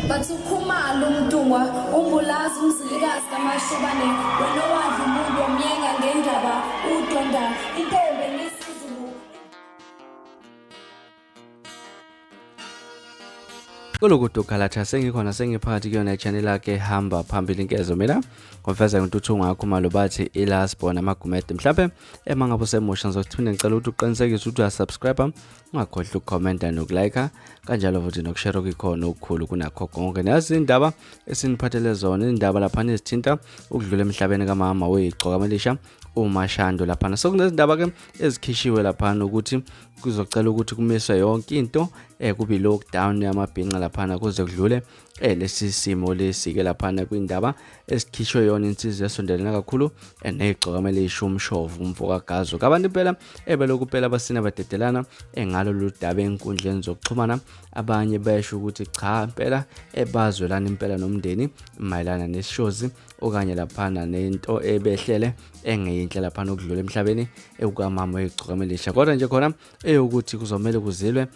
Bathi uKhumalo uMntungwa uMbulazi uMzilikazi kaMashobane wena owadla umuntu wamyenga ngendaba udonda intombi emisizulu. Kulukudu Galatha sengikhona sengiphakathi kuyona i-channel yakhe hamba phambili inkezo mina ngofeza ngentuthu ngakho malo bathi ilasbona amagumede mhlawumbe ema ngabe usemusha ngizokuthina ngicela ukuthi uqinisekise ukuthi uyasubscribe ungakhohlwa ukukhomenta nokulike kanjalo futhi nokushare okuyikhona okukhulu kunakho konke. Nazi indaba esiniphathele zona, indaba laphana ezithinta ukudlula emhlabeni kamama weyigcoka elisha uMashando laphana. Sokunezindaba ke ezikhishiwe laphana ukuthi kuzocela ukuthi kumiswe yonke into kube lockdown yamabhinca laphana kuze kudlule lesi simo lesi ke laphana kwindaba esikhishwe yona insizwa esondelene kakhulu negcokama elisha umshovu umfo kaGazo. Abantu impela ebelokhu phela basina badedelana engalo ludaba enkundleni zokuxhumana, abanye besho ukuthi cha impela ebazwelana impela nomndeni mayelana nesishozi okanye laphana nento ebehlele engeyinhle laphana ukudlula emhlabeni ekukamama oyigcokama elisha. Kodwa nje khona eyokuthi kuzomele kuzilwe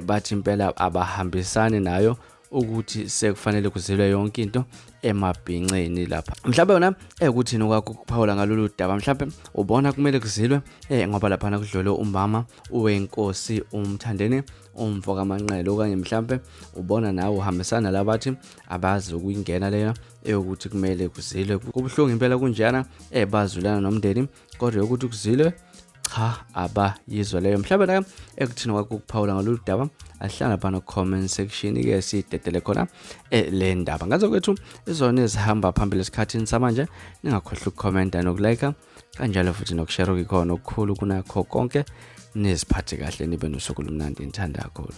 bathi impela abahambisani nayo ukuthi sekufanele kuzilwe yonke into emabhinceni lapha. Mhlawumbe wena ukuthi nokwakho ukuphawula ngalolu daba, mhlawumbe ubona kumele kuzilwe ngoba laphana kudlule umama wenkosi uMthandeni umfo kaManqele, okanye mhlawumbe ubona nawe uhambisana labathi abazi ukuyingena leyo eyokuthi kumele kuzilwe. Kubuhlungu impela kunjena bazwelana nomndeni, kodwa ukuthi kuzilwe cha abayizwa leyo. Mhlawumbe la ekuthini kwakho ukuphawula ngalolu daba, ahlala phana comment section ke sidedele khona le ndaba. Ngazo kwethu izona ezihamba phambili esikhathini samanje, ningakhohlwa ukukhomenta nokulike kanjalo futhi nokushare okukhona okukhulu kunakho konke. Niziphathe kahle nibe nosuku olumnandi, ngithanda kakhulu.